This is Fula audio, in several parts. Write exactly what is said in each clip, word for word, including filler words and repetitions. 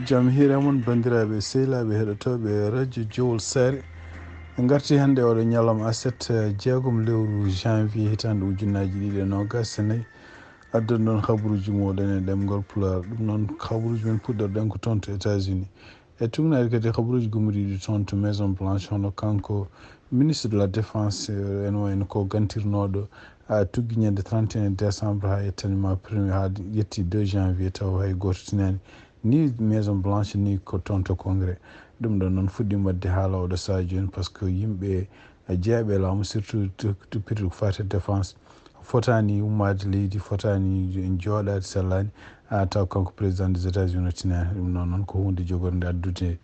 Jam hiire mon, banndiraaɓe sehilaaɓe heɗotooɓe radio Jowol Saare. En ngarti hannde oɗo ñalawma aset, eh, jeegom lewru janvier hitaande ujunnaaji ɗiɗi e noogaas e nayi. Addan ɗon habaruuji mooɗon e ɗemngal Pulaar. Ɗum noon, habaruuji men puɗɗorɗen ko toon to États-Unis. E tugnaade kadi habaruuji gummoriiɗi toon to Maison Blanche, hono kanko ministre de la Défense, eh, ene wayno ko gantirnooɗo, a tuggi ñande trente et un décembre haa yettani ma premier, haa yetti deux janvier, taw hay gooto tinaani. Ni Maison Blanche, ni ko toon to Congrès. Ɗum ɗon noon fuɗɗiima waɗde haala oɗo sahaa jooni, par ce que yimɓe, eh, jeeyaɓe e laamu, surtout to, to période ko faati e défense, fotaani ummaade leydi, fotaani jooɗaade sellaani, a taw kanko président des États-Unis o tinaani. Ɗum noon noon ko huunde jogorde addude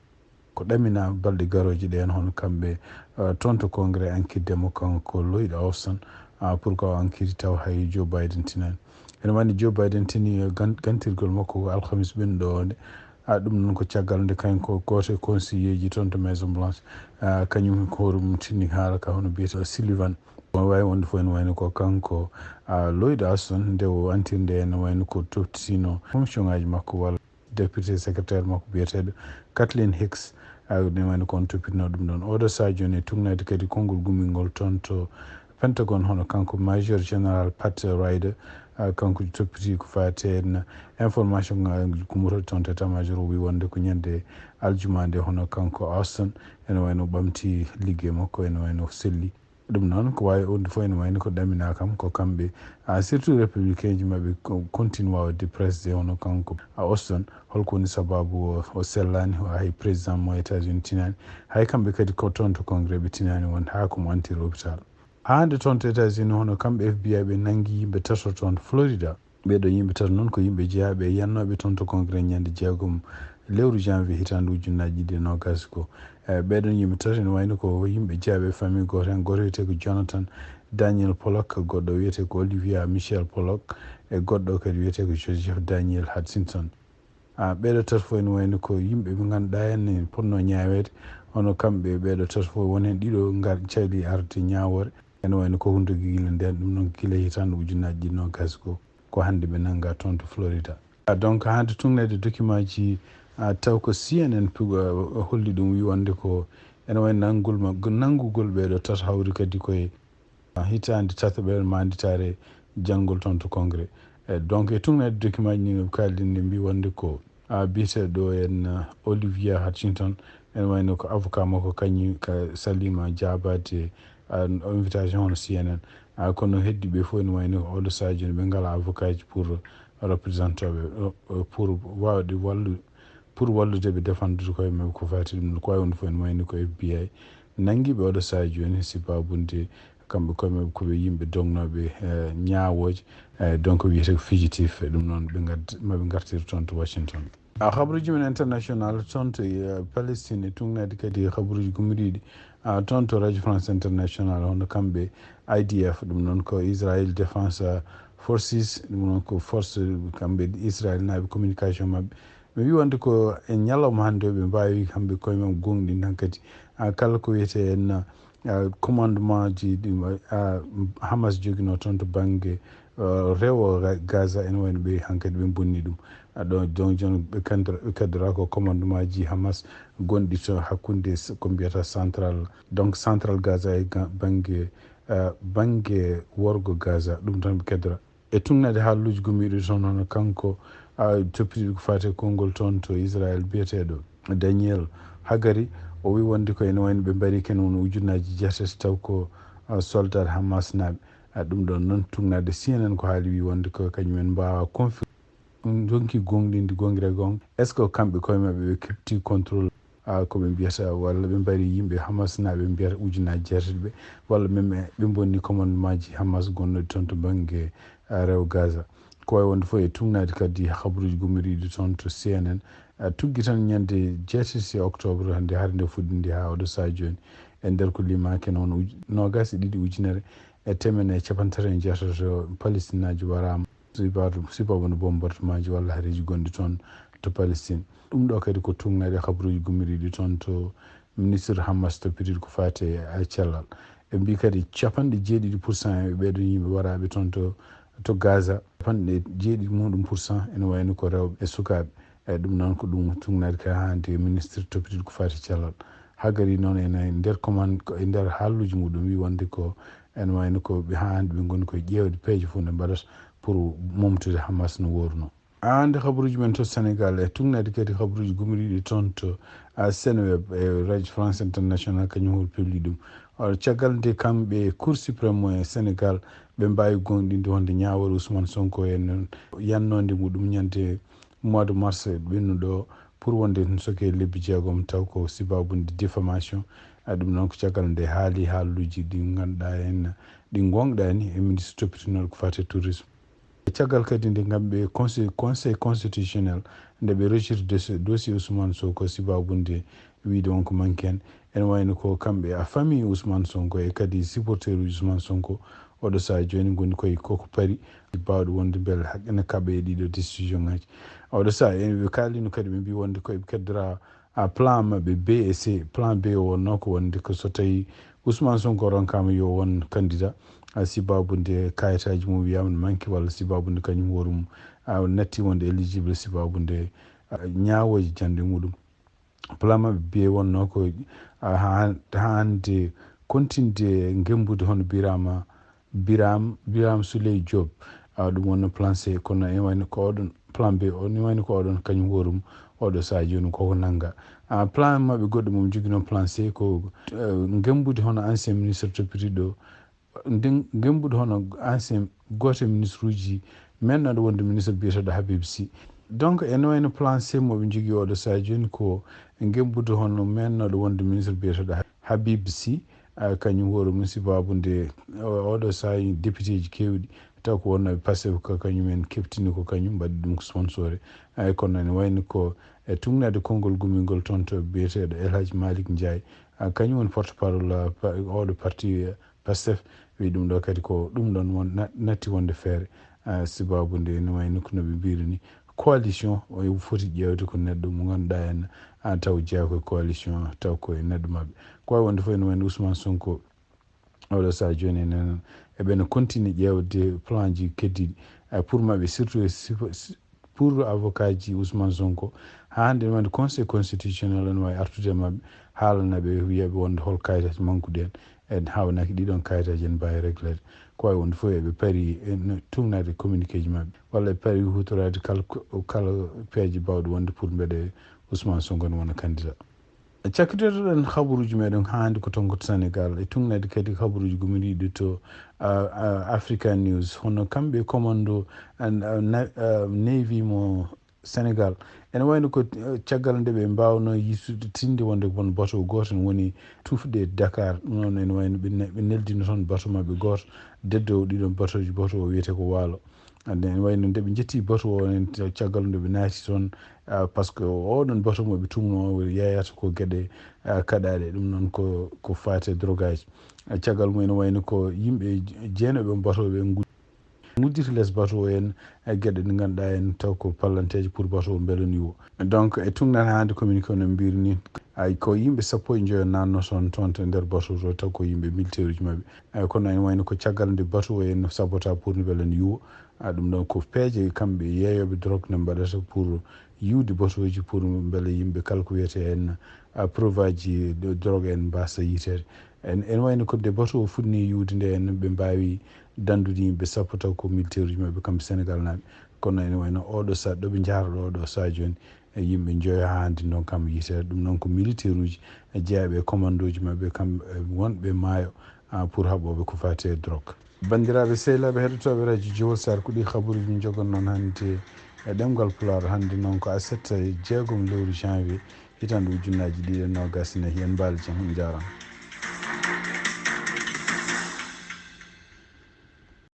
ko ɗamina balɗe garooje ɗeen, hono kamɓe, eh, toon to Congrès, enquête demo kanko Lloyd Austin, ah, pour ko o enquête taw hay Joe Biden tinaani. Ene wayno Joe Biden tini, eh, gan-, gantirgol makko ko alhamis ɓennuɗo o nde. Ah, ɗum noon ko caggal nde kañum ko gooto e conseiller ji toon to Maison Blanche, ah, kañum ko hoore mum tini haala ka hono biyetee Sullivan. O waawi wonde fof ene wayno ko kanko, ah, Lloyd Austin nde o enquête nde ene wayno ko toppitino commission ngaji makko walla député secrétaire makko biyeteeɗo Kathleen Hicks, a, ne wayno ko on toppitino ɗum ɗon. Oɗo sahaa jooni e tugnaade kadi konngol gummingol toon to Pentagon, hono kanko Major Général Pat Ryder, a, kanko toppiti ko faati en information ngaji gummotooɗi toon to état-major, o wi wonde ko ñande aljuma nde, hono kanko Austin, ene wayno ɓamti liggey makko, ene wayno selli. Ɗum noon, ko waawi wonde fof ene wayno ko ɗamina kam ko kamɓe, ah, surtout républicain ji maɓɓe ko continue waawde président hono kanko, a, Austin. Holko woni sababu o, o sellaani, o hay président mo États-Unis tinaani? Hay kamɓe kadi ko toon to Congrès ɓe tinaani wonde haa ko mo entiri hôpital. Haa nde toon to États-Unis, hono kamɓe F B I ɓe nanngi yimɓe tato toon to Florida. Ɓeeɗo yimɓe tato noon ko yimɓe jeyaaɓe e yannooɓe toon to Congrès ñande jeegom lewru janvier hitaande ujunnaaji ɗiɗi e noogaas ko. E ɓeeɗoon yimɓe tato ene wayno ko yimɓe jeyaaɓe e famille gooto heen, gooto wiyetee ko Jonathan Daniel Pollock, goɗɗo wiyetee ko Olivia Michelle Pollock, e goɗɗo kadi wiyetee ko Joseph Daniel Hutchinson. A, ɓeeɗo tato fof ene wayno ko yimɓe ɓe ngannduɗaa en ne potnoo ñaaweede, hono kamɓe ɓeeɗo tato fof won heen ɗiɗo ngar cali arde ñaawoore. Ene wayno ko hunde gila ndeen, ɗum noon gila hitaande ujunnaaji ɗiɗi noogaas ko, ko hannde ɓe nannga toon to Florida. A, donc, hannde tugneede document ji, a, taw ko C N N pu-, a, holli ɗum, wi wonde ko ene wayi nanngol ma-, nanngugol ɓeeɗo tato hawri kadi koye, a, hitaande tataɓere maanditaare janngol toon to Congrès. E, donc, e tugneede document ji ni no kaalɗen ni mbi wonde ko a, biyeteeɗo en, a, Olivia Hutchinson, ene wayno ko avocat makko kañum ka salima jaabaade, a, o invitation hono C N N. A, kono heddi ɓe fof ene wayno ko oɗo sahaa jooni ɓe ngala avocat ji pour représenté ɓe, o, o, pour waawde wallu-, pour wallude ɓe défendre koye maɓɓe ko faati ɗum. Ko wawi wonde fof ene wayno ko F B I nanngi ɓe oɗo sahaa jooni, si babunde kamɓe koye maɓɓe ko ɓe yimɓe dognooɓe, eh, ñaawooje, eh, donc wiyetee ko fugitif, e ɗum noon ɓe ngad-, maɓe ngartir toon to Washington. A, habaruuji men international toon to, eh, Palestine, e tugnaade kadi habaruuji gummoriiɗi, a, toon to Radio France International, hono kamɓe I D F, ɗum noon ko Israel Defense, a, Forces, ɗum noon ko force kamɓe Israel naaɓe communication maɓɓe. Ɓe mbi wonde ko e ñalawma hannde o ɓe mbaawi kamɓe koye maɓɓe gooŋɗinde hankadi, a, kala ko wiyetee en, a, commandement ji ɗi, a, Hamas joginoo toon to bannge, a, rewo Ga-, Gaza, ene wayno ɓe hankadi ɓe bonni ɗum. A, ɗo, donc, jooni ɓe kandira-, ɓe kaddora ko commandement ji Hamas gonɗi to hakkunde s-, ko mbiyata central, donc central Gaza e ga-, bannge, a, bannge worgo Gaza, ɗum tan ɓe kaddora. E tugnaade haaluuji gommiiɗi toon, hono kanko, a, toppitiiɗo ko faati e konngol toon to Israel, biyeteeɗo Daniel Hagari, o wi wonde ko ene wayno ɓe mbari ken won ujunnaaji jeetati, taw ko, a, soldat Hamas naaɓe. A, ɗum ɗon noon tugnaade C N N ko haali, wi wonde ko kañum en mbaawa confirmer, ɗum donki gooŋɗinde goongira goonga. Est-ce que kamɓe koye maɓɓe ɓe keɓti contrôle a, ko ɓe mbiyata, walla ɓe mbari yimɓe Hamas naaɓe mbiyata ujunnaaji jeetati ɓe, walla même ɓe, ɓe bonni commandement ji Hamas gonnoɗi toon to bannge, a, rewo Gaza. Ko wawi wonde fof e tugnaade kadi habaruuji gummoriiɗi toon to C N N, a, tuggi tan ñande jeetati octobre hannde, hare nde fuɗɗi nde haa oɗo sahaa jooni, e nder ko limaaki noon uj-, noogaas e ɗiɗi ujunere e teemedde e capanɗe tati e jeetati Palestinaajo waraama. Sibaatu, sibabu no bombardement ji walla hareeji gonɗi toon to Palestine. Ɗum ɗo kadi ko tugnaade habaruuji gummoriiɗi toon to ministre Hamas toppitiiɗo ko faati e cellal. Ɓe mbi kadi capanɗe jeeɗiɗi pour cent e ɓeeɗo yimɓe waraaɓe toon to, to Gaza, capanɗe jeeɗiɗi muɗum pour cent ene wayno ko rewɓe e sukaaɓe. Eyi, ɗum noon ko ɗum tuugnaade ka hannde ministre toppitiiɗo ko faati cellal. Hagari noon ene e nder commande, ko e nder haalluuji muɗum wi wonde ko ene wayno ko ɓe haa hannde ɓe ngoni koye ƴeewde peeje fof nde mbaɗata pour momtude Hamas no wooruno. Hannde habaruuji men to Sénégal e tuugnaade kadi habaruuji gumoriiɗi toon to, a, Seneweb e Radio France International, kañum hol publie ɗum. Or, caggal nde kamɓe Cour suprême mo e Sénégal ɓe mbaawi goongɗinde wonde ñaawore Ousmane Sonko en yannoonde muɗum ñande mois de mars ɓennuɗo pour wonde soke lebbi jeegom taw ko sibaabu nde diffamation. A, ɗum noon ko caggal nde haali haaluuji ɗi ngannduɗaa en ɗi goongɗaani e ministre toppitiinooɗo ko faati e tourisme. E caggal kadi nde ngam ɓe conseil, conseil constitutionnel nde ɓe rejeté dossier, dossier Ousmane Sonko sibaabu nde wiide won ko manque en. Ene wayno ko kamɓe a famille Ousmane Sonko e kadi supporter uji Ousmane Sonko oɗo saha jooni ngoni koye koko pari baawɗo wonde mbele haqqe ne kaɓa e ɗiɗo décision ngaji. Oɗo saha en ɓe kaalino kadi ɓe mbi wonde koye ɓe keddora a plan maɓɓe B et C. Plan B o wonno ko wonde ko so tawi Ousmane Sonko ronkama yo won candidat, a, sibaabu nde kayitaji mum wiyama ne manque walla sibaabu nde kañum hoore mum, a, natti wonde éligible sibaabu nde, a, ñaawooji jannde muɗum. Plan maɓɓe B wonno ko, a, ha, hannde continde ngembude hono Birama, Biram, Biram Souley Diop. A, ɗum wonno plan C, kono ene wayno ko oɗon plan B o, ne wayno ko oɗon kañum hoore mum oɗo saha jooni koko nannga. A, plan maɓɓe goɗɗo mum jogino plan C ko, eh, ngembude hono ancien ministre toppitiiɗo, nden ngembude hono ancien gooto e ministre uji mennoɗo wonde ministre biyeteɗo Habib Sy. Donc ene wayno plan C moɓe jogii oɗo saha jooni ko ngembude hono mennoɗo wonde ministre biyeteɗo Habib Sy, a, kañum hoore mum sibaabu nde, o-, oɗo saha député ji keewɗi taw ko wonnooɓe Pastef ko kañum en keftini ko kañum mbaɗi ɗum ko sponsoré. Ay, kono ene wayno ko e tuugnaade konngol gumingol toon to biyeteeɗo El Hadj Malick Ndiaye, a, kañum woni porte parole, a, pa-, oɗo parti, a, Pastef, wi ɗum ɗo kadi ko ɗum ɗon won na-, natti wonde feere, a, sibaabu nde ene wayno ko no ɓe mbiri ni coalition o foti ƴeewde ko neɗɗo mo ngannduɗaa en, a, taw jeyaa ko e coalition taw ko e neɗɗo maɓɓe. Ko wawi wonde fof ene wayno Ousmane Sonko oɗo saha jooni enen eɓene continue ƴeewde plan ji keddiɗi, a, pour maɓɓe surtout e sifa-, si-, pour avocat ji Ousmane Sonko. Haa hannde wonde conseil constitutionnel ene wawi artude e maɓɓe haalana ɓe wiyaɓe wonde hol kayitaji manque ɗen en hawnaki ɗiɗon kayitaji en mbawi réglede. Ko wawi wonde fof eɓe paari e no tuugnade communiqué ji maɓɓe walla ɓe paari hutorade kala ko-, kala peeje bawɗe wonde pour mbeɗe Ousmane Sonko ne wona candidat. Cakkitotoɗen habaruuji meɗen haa hannde ko toon ko to Senegal e tuugnade kadi habaruuji gomiriiɗi to, a, a, Africa News. Hono kamɓe commando, a, a, na-, a, Navy mo Senegal. Ene wayno ko, a, caggal nde ɓe mbaawno yisude tinde wonde won bato gooto ne woni tufde Dakar. Ɗum noon ene wayno ɓe ne-, ɓe neldino toon bato maɓɓe gooto, deddowo ɗiɗon batoji, bato o wiyete ko Waalo. Hannde ene wayno nde ɓe njetti bato o en, caggal nde ɓe naati toon, a, par ce que oɗon bato mo ɓe tumno o yeyata ko geɗe, a, kaɗaaɗe, ɗum noon ko, ko faate drogaji. A, caggal mum ene wayno ko yimɓe je-, jeenaɓe on bato ɓe ngu-, ngudditi les bato o en, e geɗe ɗe ngannduɗaa en taw ko pallanteeje pour bato o mbela ni wo. Donc e tugnan hannde communiqué o no mbiri ni, ay ko yimɓe sappo e njoyo nanno toon, toon to nder bato to taw ko yimɓe militaire uji maɓɓe. Ay kono ene wayno ko caggal nde bato o en sabota pour no mbela ni yuwo. A, ɗum ɗon ko peeje kamɓe yeeyooɓe drogue ne mbaɗata pour yiwde batoji pour mbele yimɓe kala ko wiyete en, a, preuve aji de-, drogue en mbasa yitede. En, en wayno ko nde bato o fuɗni yiwde nde en ɓe mbawi dandude yimɓe sappo taw ko militaire uji maɓɓe kamɓe Senegal naaɓe. Kono ene wayno oɗo sa-, ɗo ɓe njahata ɗo, ɗo sa joni, e yimɓe njoyo haa hannde noon kam yitede. Ɗum noon ko militaire uji e jeyaɓe e commando ji maɓɓe kam, e wonɓe maayo, a, pour haɓooɓe ko faati e drogue. Banndiraaɓe sehilaaɓe heɗotooɓe Radio Jowol Sar, ko ɗi habaruuji min njogon noon hannde e ɗemngal Pulaar. Hannde noon ko aset e jeegom lewru janvier, hitaande ujunnaaji ɗiɗi e noogas e nayi. En mbaali jam, on njaaraama.